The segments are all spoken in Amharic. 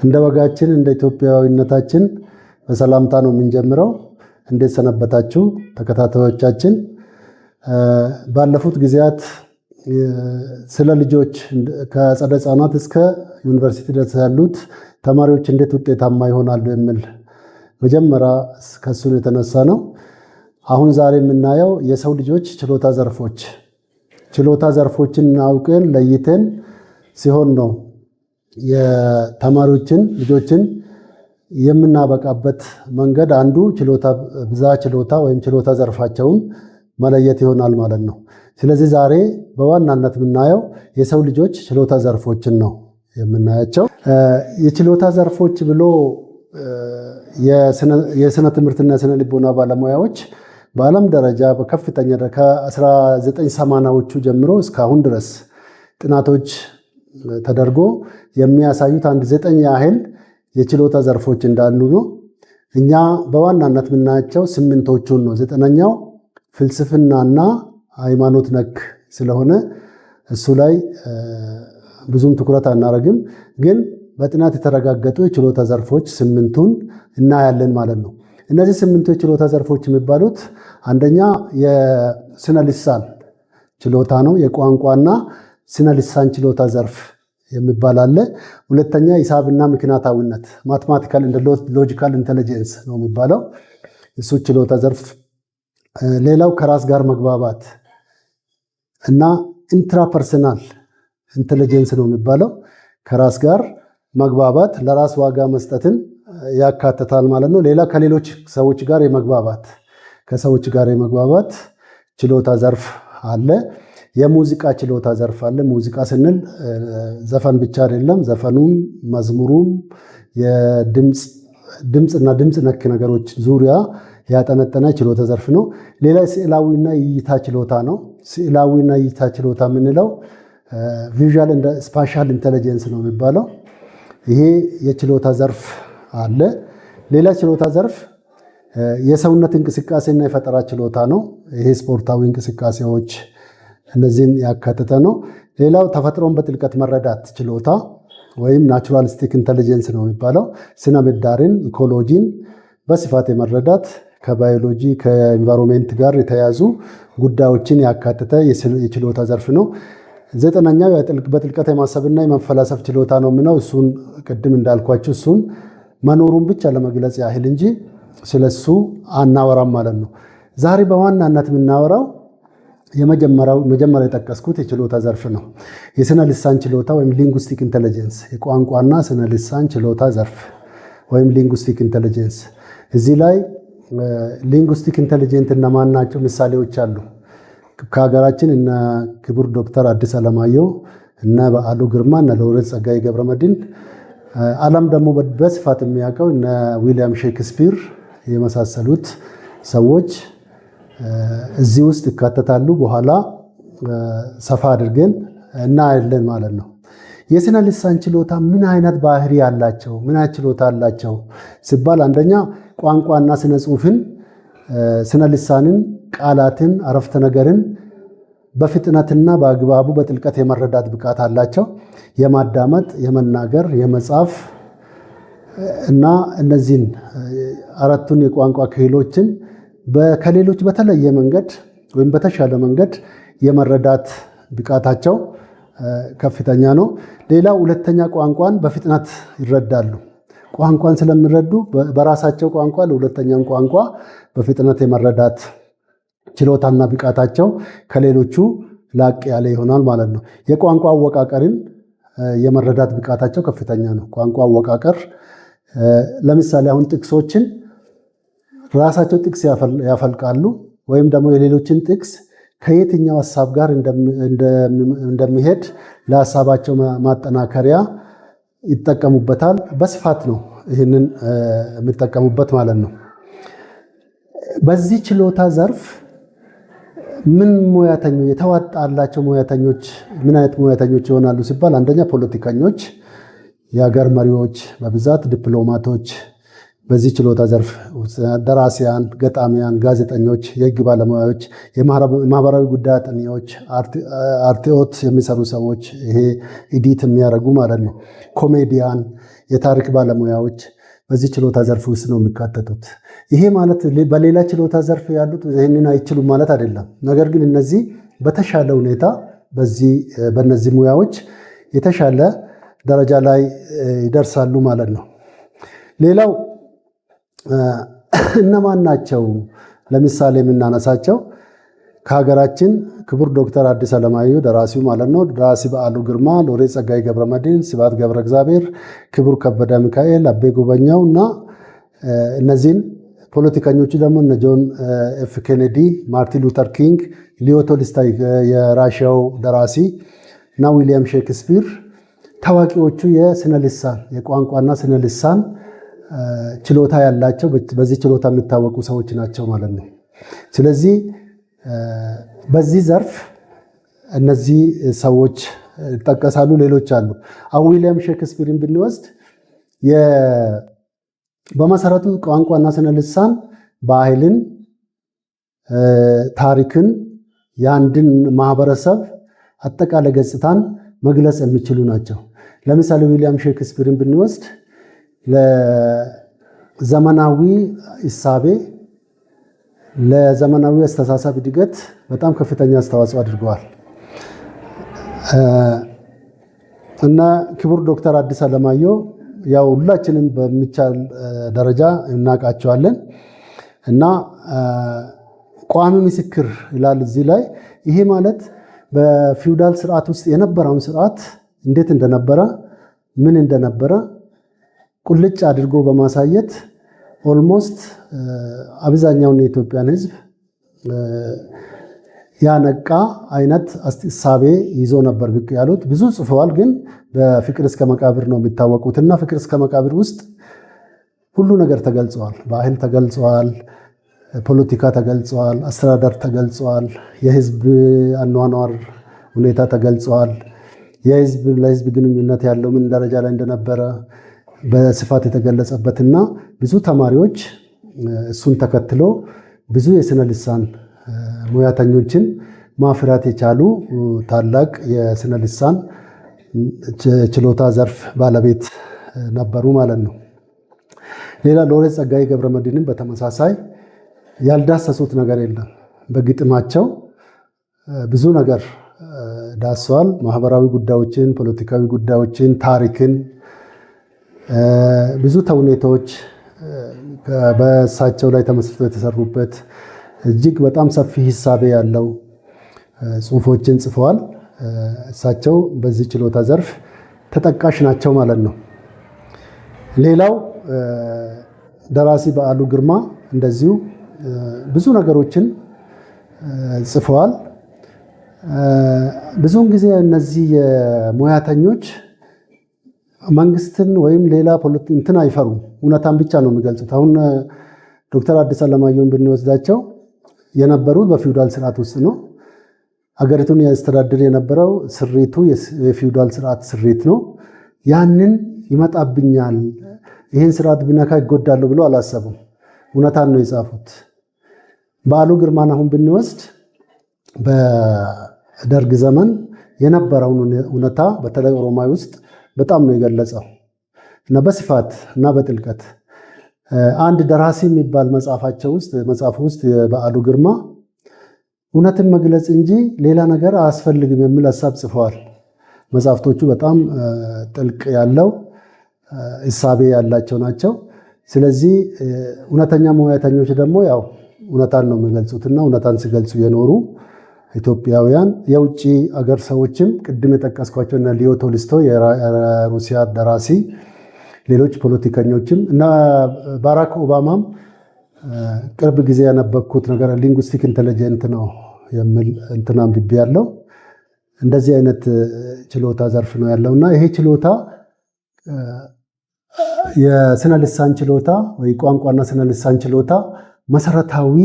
እንደ ወጋችን እንደ ኢትዮጵያዊነታችን በሰላምታ ነው የምንጀምረው። እንዴት ሰነበታችሁ ተከታታዮቻችን? ባለፉት ጊዜያት ስለ ልጆች ከአጸደ ሕፃናት እስከ ዩኒቨርሲቲ ድረስ ያሉት ተማሪዎች እንዴት ውጤታማ ይሆናሉ የሚል መጀመሪያ ከእሱን የተነሳ ነው። አሁን ዛሬ የምናየው የሰው ልጆች ችሎታ ዘርፎች ችሎታ ዘርፎችን አውቀን ለይተን ሲሆን ነው የተማሪዎችን ልጆችን የምናበቃበት መንገድ አንዱ ችሎታ ብዛ ችሎታ ወይም ችሎታ ዘርፋቸውን መለየት ይሆናል ማለት ነው። ስለዚህ ዛሬ በዋናነት የምናየው የሰው ልጆች ችሎታ ዘርፎችን ነው የምናያቸው። የችሎታ ዘርፎች ብሎ የስነ ትምህርትና የስነ ልቦና ባለሙያዎች በዓለም ደረጃ በከፍተኛ ከ1980ዎቹ ጀምሮ እስካሁን ድረስ ጥናቶች ተደርጎ የሚያሳዩት አንድ 9 ያህል የችሎታ ዘርፎች እንዳሉ ነው። እኛ በዋናነት የምናያቸው 8ቶቹን ነው። 9ኛው ፍልስፍናና ሃይማኖት ነክ ስለሆነ እሱ ላይ ብዙም ትኩረት አናረግም። ግን በጥናት የተረጋገጡ የችሎታ ዘርፎች 8ቱን እናያለን ማለት ነው። እነዚህ 8ቱ የችሎታ ዘርፎች የሚባሉት አንደኛ የስነ ልሳን ችሎታ ነው። የቋንቋና ስነ ልሳን ችሎታ ዘርፍ የሚባል አለ። ሁለተኛ ሂሳብና ምክንያታዊነት mathematical and logical intelligence ነው የሚባለው እሱ ችሎታ ዘርፍ። ሌላው ከራስ ጋር መግባባት እና intrapersonal intelligence ነው የሚባለው። ከራስ ጋር መግባባት ለራስ ዋጋ መስጠትን ያካትታል ማለት ነው። ሌላ ከሌሎች ሰዎች ጋር የመግባባት ከሰዎች ጋር የመግባባት ችሎታ ዘርፍ አለ። የሙዚቃ ችሎታ ዘርፍ አለ። ሙዚቃ ስንል ዘፈን ብቻ አይደለም። ዘፈኑም መዝሙሩም የድምፅ ድምፅና ድምፅ ነክ ነገሮች ዙሪያ ያጠነጠነ ችሎታ ዘርፍ ነው። ሌላ ስዕላዊና እይታ ችሎታ ነው። ስዕላዊና እይታ ችሎታ የምንለው visual and spatial intelligence ነው የሚባለው። ይሄ የችሎታ ዘርፍ አለ። ሌላ ችሎታ ዘርፍ የሰውነት እንቅስቃሴና የፈጠራ ችሎታ ነው። ይሄ ስፖርታዊ እንቅስቃሴዎች እነዚህን ያካተተ ነው። ሌላው ተፈጥሮን በጥልቀት መረዳት ችሎታ ወይም naturalistic intelligence ነው የሚባለው። ስነ ምህዳርን፣ ecology ን በስፋት የመረዳት ከባዮሎጂ ከ environment ጋር የተያዙ ጉዳዮችን ያካተተ የችሎታ ዘርፍ ነው። 9ኛው በጥልቀት የማሰብና የመፈላሰፍ ችሎታ ነው የምነው። እሱን ቅድም እንዳልኳችሁ እሱን መኖሩን ብቻ ለመግለጽ ያህል እንጂ ስለሱ አናወራም ማለት ነው። ዛሬ በዋናነት የምናወራው የመጀመሪያ የጠቀስኩት የችሎታ ዘርፍ ነው። የስነ ልሳን ችሎታ ወይም linguistic intelligence፣ የቋንቋና ስነ ልሳን ችሎታ ዘርፍ ወይም linguistic intelligence። እዚህ ላይ linguistic intelligent እነማን ናቸው? ምሳሌዎች አሉ። ከሀገራችን እነ ክቡር ዶክተር አዲስ አለማየሁ፣ እነ በዓሉ ግርማ፣ እነ ሎሬት ጸጋዬ ገብረመድህን፣ ዓለም ደግሞ በስፋት የሚያውቀው እነ ዊሊያም ሼክስፒር የመሳሰሉት ሰዎች እዚህ ውስጥ ይካተታሉ። በኋላ ሰፋ አድርገን እናያለን ማለት ነው። የስነ ልሳን ችሎታ ምን አይነት ባህሪ አላቸው? ምን አይነት ችሎታ አላቸው ሲባል አንደኛ ቋንቋና ስነ ጽሁፍን፣ ስነ ልሳንን፣ ቃላትን፣ አረፍተ ነገርን በፍጥነትና በአግባቡ በጥልቀት የመረዳት ብቃት አላቸው። የማዳመጥ፣ የመናገር፣ የመጻፍ እና እነዚህን 4ቱን የቋንቋ ክህሎችን ከሌሎች በተለየ መንገድ ወይም በተሻለ መንገድ የመረዳት ብቃታቸው ከፍተኛ ነው። ሌላው ሁለተኛ ቋንቋን በፍጥነት ይረዳሉ። ቋንቋን ስለሚረዱ በራሳቸው ቋንቋ ለሁለተኛን ቋንቋ በፍጥነት የመረዳት ችሎታና ብቃታቸው ከሌሎቹ ላቅ ያለ ይሆናል ማለት ነው። የቋንቋ አወቃቀርን የመረዳት ብቃታቸው ከፍተኛ ነው። ቋንቋ አወቃቀር ለምሳሌ አሁን ጥቅሶችን ራሳቸው ጥቅስ ያፈልቃሉ ወይም ደግሞ የሌሎችን ጥቅስ ከየትኛው ሐሳብ ጋር እንደሚሄድ ለሐሳባቸው ማጠናከሪያ ይጠቀሙበታል። በስፋት ነው ይህንን የሚጠቀሙበት ማለት ነው። በዚህ ችሎታ ዘርፍ ምን ሙያተኞች የተዋጣላቸው ሙያተኞች ምን አይነት ሙያተኞች ይሆናሉ ሲባል አንደኛ ፖለቲከኞች፣ የሀገር መሪዎች፣ በብዛት ዲፕሎማቶች፣ በዚህ ችሎታ ዘርፍ ደራሲያን፣ ገጣሚያን፣ ጋዜጠኞች፣ የህግ ባለሙያዎች፣ የማህበራዊ ጉዳይ አጥኚዎች፣ አርትዖት የሚሰሩ ሰዎች፣ ይሄ edit የሚያደርጉ ማለት ነው፣ ኮሜዲያን፣ የታሪክ ባለሙያዎች በዚህ ችሎታ ዘርፍ ውስጥ ነው የሚካተቱት። ይሄ ማለት በሌላ ችሎታ ዘርፍ ያሉት ይህንን አይችሉም ማለት አይደለም። ነገር ግን እነዚህ በተሻለ ሁኔታ በእነዚህ ሙያዎች የተሻለ ደረጃ ላይ ይደርሳሉ ማለት ነው። ሌላው እነማን ናቸው? ለምሳሌ የምናነሳቸው ከሀገራችን ክቡር ዶክተር ሐዲስ ዓለማየሁ ደራሲው ማለት ነው። ደራሲ በዓሉ ግርማ፣ ሎሬት ጸጋዬ ገብረመድኅን፣ ስብሐት ገብረ እግዚአብሔር፣ ክቡር ከበደ ሚካኤል፣ አቤ ጉበኛው እና እነዚህን ፖለቲከኞቹ ደግሞ እነ ጆን ኤፍ ኬኔዲ፣ ማርቲን ሉተር ኪንግ፣ ሊዮ ቶልስቶይ የራሽያው ደራሲ እና ዊሊያም ሼክስፒር ታዋቂዎቹ የስነ ልሳን የቋንቋና ስነ ልሳን ችሎታ ያላቸው በዚህ ችሎታ የሚታወቁ ሰዎች ናቸው ማለት ነው። ስለዚህ በዚህ ዘርፍ እነዚህ ሰዎች ይጠቀሳሉ። ሌሎች አሉ። አሁን ዊሊያም ሼክስፒርን ብንወስድ በመሰረቱ ቋንቋና ስነ ልሳን ባህልን፣ ታሪክን፣ የአንድን ማህበረሰብ አጠቃላይ ገጽታን መግለጽ የሚችሉ ናቸው። ለምሳሌ ዊሊያም ሼክስፒርን ብንወስድ ለዘመናዊ እሳቤ ለዘመናዊ አስተሳሰብ እድገት በጣም ከፍተኛ አስተዋጽኦ አድርገዋል እና ክቡር ዶክተር ሐዲስ ዓለማየሁ ያው ሁላችንም በሚቻል ደረጃ እናውቃቸዋለን እና ቋሚ ምስክር ይላል እዚህ ላይ። ይሄ ማለት በፊውዳል ስርዓት ውስጥ የነበረውን ስርዓት እንዴት እንደነበረ ምን እንደነበረ ቁልጭ አድርጎ በማሳየት almost አብዛኛውን የኢትዮጵያን ሕዝብ ያነቃ አይነት እሳቤ ይዞ ነበር ብቅ ያሉት። ብዙ ጽፈዋል፣ ግን በፍቅር እስከ መቃብር ነው የሚታወቁት እና ፍቅር እስከ መቃብር ውስጥ ሁሉ ነገር ተገልጸዋል። ባህል ተገልጸዋል፣ ፖለቲካ ተገልጸዋል፣ አስተዳደር ተገልጸዋል፣ የህዝብ አኗኗር ሁኔታ ተገልጸዋል። የህዝብ ለህዝብ ግንኙነት ያለው ምን ደረጃ ላይ እንደነበረ በስፋት የተገለጸበትና ብዙ ተማሪዎች እሱን ተከትሎ ብዙ የስነ ልሳን ሙያተኞችን ማፍራት የቻሉ ታላቅ የስነ ልሳን ችሎታ ዘርፍ ባለቤት ነበሩ ማለት ነው። ሌላ ሎሬት ጸጋዬ ገብረመድኅንም በተመሳሳይ ያልዳሰሱት ነገር የለም። በግጥማቸው ብዙ ነገር ዳሰዋል። ማህበራዊ ጉዳዮችን፣ ፖለቲካዊ ጉዳዮችን፣ ታሪክን፣ ብዙ ተውኔቶች በእሳቸው ላይ ተመስርተው የተሰሩበት እጅግ በጣም ሰፊ ሂሳቤ ያለው ጽሁፎችን ጽፈዋል። እሳቸው በዚህ ችሎታ ዘርፍ ተጠቃሽ ናቸው ማለት ነው። ሌላው ደራሲ በዓሉ ግርማ እንደዚሁ ብዙ ነገሮችን ጽፈዋል። ብዙውን ጊዜ እነዚህ የሙያተኞች መንግስትን ወይም ሌላ እንትን አይፈሩም። እውነታን ብቻ ነው የሚገልጹት። አሁን ዶክተር ሐዲስ ዓለማየሁን ብንወስዳቸው የነበሩት በፊውዳል ስርዓት ውስጥ ነው። ሀገሪቱን ያስተዳድር የነበረው ስሪቱ የፊውዳል ስርዓት ስሪት ነው። ያንን ይመጣብኛል፣ ይህን ስርዓት ብነካ ይጎዳሉ ብሎ አላሰቡም። እውነታን ነው የጻፉት። በዓሉ ግርማን አሁን ብንወስድ በደርግ ዘመን የነበረውን እውነታ በተለይ ኦሮማይ ውስጥ በጣም ነው የገለጸው እና በስፋት እና በጥልቀት አንድ ደራሲ የሚባል መጽሐፋቸው ውስጥ መጽሐፉ ውስጥ የበዓሉ ግርማ እውነትን መግለጽ እንጂ ሌላ ነገር አያስፈልግም የሚል ሀሳብ ጽፈዋል። መጽሐፍቶቹ በጣም ጥልቅ ያለው እሳቤ ያላቸው ናቸው። ስለዚህ እውነተኛ ሙያተኞች ደግሞ ያው እውነታን ነው የሚገልጹትና እውነታን ሲገልጹ የኖሩ ኢትዮጵያውያን የውጭ አገር ሰዎችም ቅድም የጠቀስኳቸው እነ ሊዮ ቶልስቶይ የሩሲያ ደራሲ፣ ሌሎች ፖለቲከኞችም እና ባራክ ኦባማም ቅርብ ጊዜ ያነበብኩት ነገር linguistic intelligent ነው የሚል እንትን አንብቤ ያለው እንደዚህ አይነት ችሎታ ዘርፍ ነው ያለው እና ይሄ ችሎታ የስነ ልሳን ችሎታ ወይ ቋንቋና ስነ ልሳን ችሎታ መሰረታዊ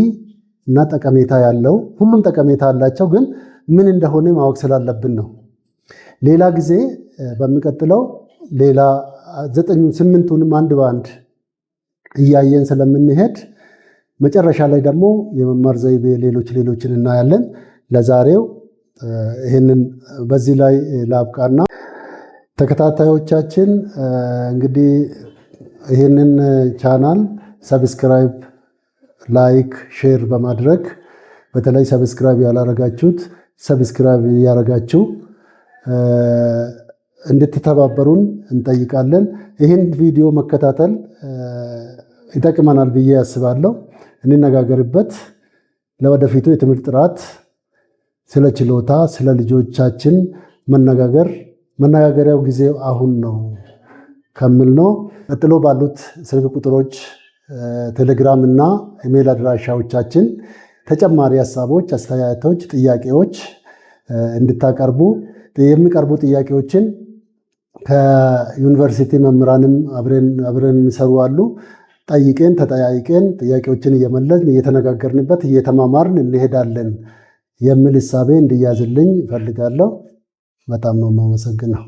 እና ጠቀሜታ ያለው ሁሉም ጠቀሜታ አላቸው፣ ግን ምን እንደሆነ ማወቅ ስላለብን ነው። ሌላ ጊዜ በሚቀጥለው ሌላ 9 8ቱንም አንድ በአንድ እያየን ስለምንሄድ መጨረሻ ላይ ደግሞ የመማር ዘይቤ ሌሎች ሌሎችን እናያለን። ለዛሬው ይህንን በዚህ ላይ ላብቃና ተከታታዮቻችን እንግዲህ ይህንን channel subscribe፣ like፣ share በማድረግ፣ በተለይ subscribe ያላረጋችሁት subscribe እያረጋችሁ እንድትተባበሩን እንጠይቃለን። ይህን ቪዲዮ መከታተል ይጠቅመናል ብዬ አስባለሁ። እንነጋገርበት። ለወደፊቱ የትምህርት ጥራት፣ ስለ ችሎታ፣ ስለ ልጆቻችን መነጋገር መነጋገሪያው ጊዜው አሁን ነው ከሚል ነው። ቀጥሎ ባሉት ስልክ ቁጥሮች፣ ቴሌግራም እና ኢሜይል አድራሻዎቻችን ተጨማሪ ሀሳቦች፣ አስተያየቶች፣ ጥያቄዎች እንድታቀርቡ፣ የሚቀርቡ ጥያቄዎችን ከዩኒቨርሲቲ መምህራንም አብረን የሚሰሩ አሉ። ጠይቀን ተጠያይቀን ጥያቄዎችን እየመለስን እየተነጋገርንበት እየተማማርን እንሄዳለን የሚል እሳቤ እንዲያዝልኝ እፈልጋለሁ። በጣም ነው የማመሰግነው።